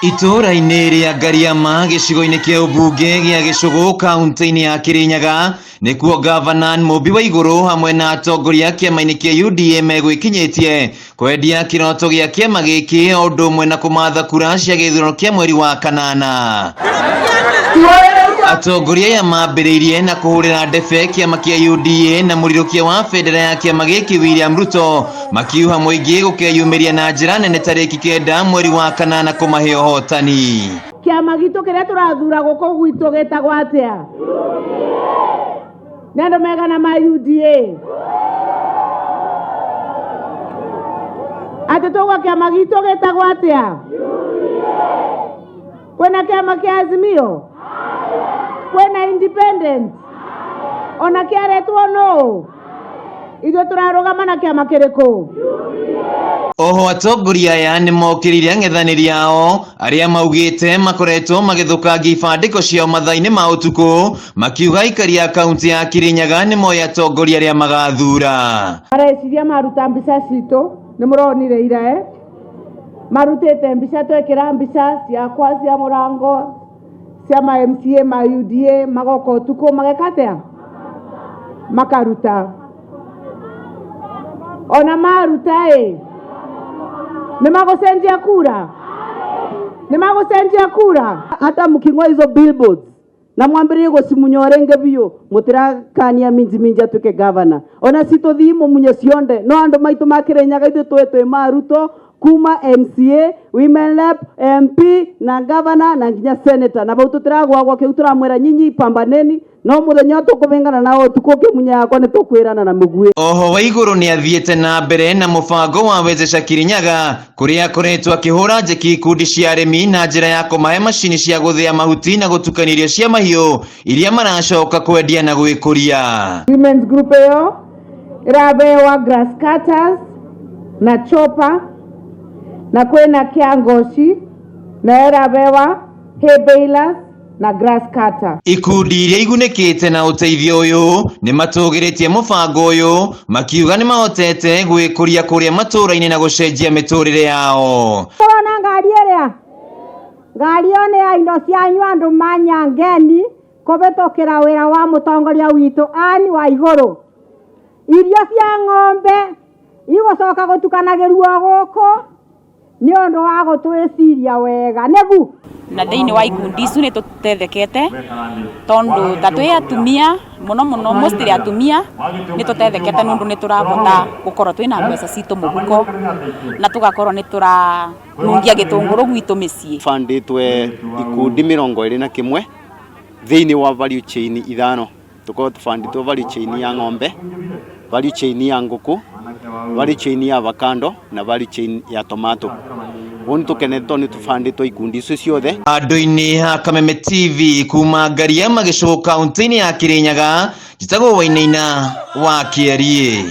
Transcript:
Itũũra-inĩ rĩa Ngariama gĩcigo-inĩ kĩa ũmbunge gĩa Gĩcũgũ kaunti-inĩ ya Kĩrĩnyaga nĩkuo ngavana Mũmbi Waigũrũ hamwe na atongoria a kĩama-inĩ kĩa UDA megwĩkinyĩtie kwendia kĩroto gĩa kĩama gĩkĩ o ũndũ ũmwe na kũmatha kura cia gĩthurano kĩa mweri wa kanana. Atongoria aya mambĩrĩirie na kũhũrĩra ndebe kĩama kĩa UDA na mũrirũkia wa bendera ya kĩama gĩkĩ William Ruto makiuha mũingĩ gũkeyumĩria na njĩra nene tarĩki kenda mweri wa kanana kũmahe ũhotani. Kĩama gitũ kĩrĩa tũrathura gũkũ gwitũ gĩtagwo atĩa? Nĩ andũ megana ma UDA? Atĩ tũgwa kĩama gitũ gĩtagwo atĩa? Kwĩna kĩama kĩa Azimio? Kwĩna Independent? Ona kĩaretwo nũ? Ithuĩ tũrarũgama na kĩama kĩrĩkũ? Oho atongoria aya nĩ mokĩrĩire ang'ethanĩri ao arĩa maugĩte makoretwo magĩthũkangia ibandĩko ciao mathaa-inĩ ma ũtukũ makiuga aikari a kaunti ya Kirinyaga nĩ moĩ atongoria arĩa magathura. Mareciria maruta mbica citũ nĩ mũronire ira eh? Marutĩte mbica twekĩra mbica ciakwa cia mũrango cia ma MCA ma UDA magoka ũtukũ mageka atĩa? Makaruta. Ona maruta ĩ nĩ magũcenjia kura? Nĩ magũcenjia kura? Hata mking'oa hizo billboards na mwambĩrĩrie gũcimunya o rĩngĩ biũ mũtirakania Minji Minji atuĩke governor. Ona citũthii mũmunye cionde no andũ maitũ ma Kĩrĩnyaga ithuĩ tũĩ twĩ ma Ruto kuma MCA, Women Rep, MP na governor na nginya senator na bau tũtiragwagwa kĩu tũramwĩra nyinyi pambaneni no mũthenya ũyũ tũkũbĩngana nao ũtukũ ũkĩmunya yakwa nĩ tũkwĩrana na mũguĩ. Oho Waigũrũ nĩ athiĩte na mbere na mũbango wa Wezesha Kirinyaga kũrĩa akoretwo akĩhũra njeki ikundi cia arĩmi na njĩra ya kũmahe macini cia gũthĩa mahuti na gũtukania irio cia mahiũ iria maracoka kwendia na gwĩkũria. Women's group ĩyo ĩrabewa grass cutters na chopper na kwĩna kĩa ngoci nayo ĩrabewa hay balers na grass cutter. Ikundi iria igunĩkĩte na ũteithio ũyũ nĩ matũgĩrĩtie mũbango ũyũ makiuga nĩ mahotete gwĩkũria kũrĩa matũũra-inĩ na gũcenjia mĩtũrĩre yao. Tũrona ngari ĩrĩa ngari ĩyo nĩ ya indo cianyu andũ ma Nyangeni kũhĩtũkĩra wĩra wa mũtongoria witũ Ann Waigũrũ. Irio cia ng'ombe igũcoka gũtukanagĩrwo gũkũ nĩ ũndũ wa gũtwĩciria wega nĩgu. Na thĩinĩ wa ikundi icu nĩ tũtethekete tondũ ta twĩ atumia mũno mũno mostly atumia nĩ tũtethekete nĩ ũndũ nĩ tũrahota gũkorwo twĩna mbeca citũ mũhuko na tũgakorwo nĩ tũranungia gĩtũngũrũ gwitũ mĩciĩ. Tũbandĩtwe ikundi 21 thĩinĩ wa value chain ithano. Tũkoragwo tũbandĩtwo value chain ya ng'ombe, value chain ya ngũkũ, value chain ya avocado na value chain ya tomato. Ũguo nĩ tũkenete tondũ nĩ tũbandĩtwo ikundi icio ciothe. Handũ-inĩ ha Kameme TV kuma Ngariama Gĩcũgũ kaunti-inĩ ya Kĩrĩnyaga, njĩtagwo Wainaina wa Kĩeriĩ.